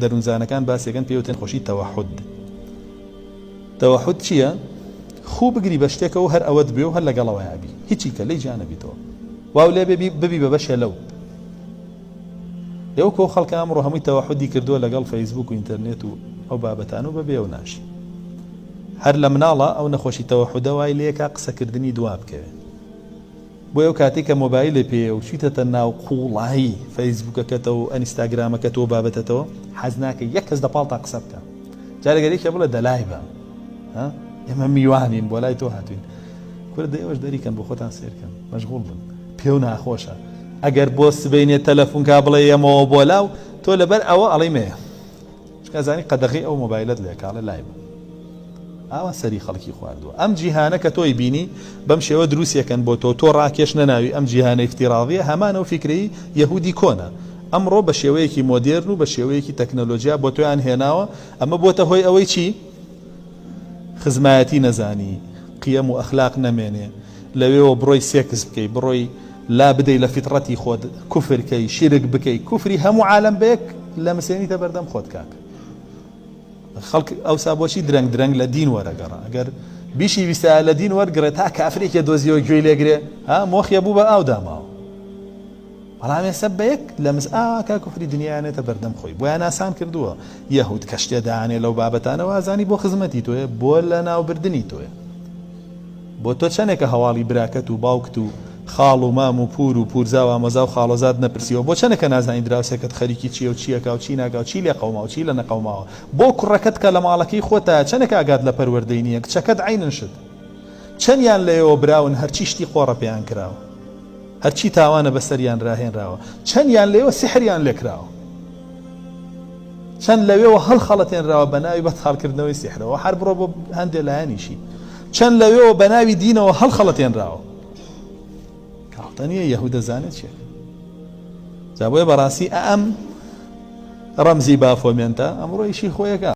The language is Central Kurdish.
دەروونزانەکان باسیەکەن پێی وتن خۆشی تەوەحود. تەوەحود چییە؟ خوو بگری بە شتێکەوە هەر ئەوەت بوێ و هەر لەگەڵەوەیا بی هیچی کە لێی جیا نەبیتەوە واو لێ بێ ببی بە بەشێ لەو. ئێوە کۆ خەڵکە ئەمڕۆ هەمووی تەوەحودی کردووە لەگەڵ فەیسبوک و ئینتەرنێت و ئەو بابەتانە و بەبێ ئەو ناژی. هەر لە مناڵا ئەو نەخۆشی تەوەحودە وای لێکا قسەکردنی دوا بکەوێ. بۆیە ئەو کاتەی کە مۆبایلێ پێیە و چویتەتە ناو قوڵایی فەیسبوکەکەتەوە و ئەنیستاگرامەکەتەوە و بابەتەتەوە حەز ناکەی یەک کەس لە پاڵتا قسە بکا. جارێ گەر یەکێ بڵێ دەلای بە ها ئێمە میوانین بۆ لای تۆ هاتوین کورە دە ئێوەش دەریکەن بۆ خۆتان سێرکەن مەشغوڵ بن پێو ناخۆشە ئەگەر بۆ سبەینێ تەلەفون کا بڵێ یەمەوە بۆ لاو تۆ لەبەر ئەوە ئەڵێی مەیە چونکە ئەزانی قەدەغەی ئەو مۆبایلەت لێکا ئەڵێ لای بە ئاوا سەری خەڵکی خواردووە ئەم جیهانە کە تۆی بینی بەم شێوە دروستیەکەن بۆ تۆ تۆ ڕاکێش نەناوی ئەم جیهانە ئیفتیراضیە هەمان ئەو فیکرەی یەهودی کۆنە ئەمڕۆ بە شێوەیەکی مۆدێرن و بە شێوەیەکی تەکنەلۆجیا بۆ تۆیان هێناوە ئەمە بۆتە هۆی ئەوەی چی خزمایەتی نەزانی قیەم و ئەخلاق نەمێنێ لەوێوە بڕۆی سێکس بکەی بڕۆی لا بدەی لە فیتڕەتی خۆت کوفر کەی شیرک بکەی کوفری هەموو عالەم بەیەک لەمسێنیتە بەردەم خۆت کاک خەڵک ئەوسا بۆچی درەنگ درەنگ لە دین وەرەگەڕا ئەگەر بیشی ویستایە لە دین وەرگڕێ تا کافرێکێ دۆزیەوە گوێی لێگرێ ها مۆخیە بوو بە ئاو داماوە بەڵام ئێستا بە یەک لەمس ئاوا کا کوفری دنیایان نێتە بەردەم خۆی بۆیان ئاسان کردووە یەهود کە شتێ دانێ لەو بابەتانە وازانی بۆ خزمەتی تۆیە بۆ لە ناوبردنی تۆیە بۆ تۆ چەنێکە هەواڵی براکەت و باوکت و خاڵ و مام و پوور و پوورزا و ئامۆزا و خاڵۆزات نەپرسیوە؟ بۆ چەنێکە نازانی دراوسێکەت خەریکی چییە و چییەکا و چی ناکا و چی لێ قەوما و چی لە نەقەوماوە؟ بۆ کوڕەکەت کە لە ماڵەکەی خۆتایە چەنێکە ئاگات لە پەروەردەی نییە؟ کچەکەت عەینن شت. چەنیان لەوێوە براون هەرچی شتی قۆڕە پێیان کراوە. هەرچی تاوانە بەسەریان راهێنراوە. چەنیان لەوێوە سیحریان لێکراوە. چەند لەوێوە هەڵخەڵەتێنراوە بە ناوی بەتاڵکردنەوەی سیحرەوە هەر بڕۆ بۆ هەندێ لایەنیشی چەند لەوێوە بە ناوی دینەوە هەڵخەڵەتێنراوە گاڵتە نییە یەهودە زانێت چیەکە جا بۆیە بەڕاستی ئەم ڕەمزی بافۆمێنتە ئەمڕۆ ئیشی خۆیەکە.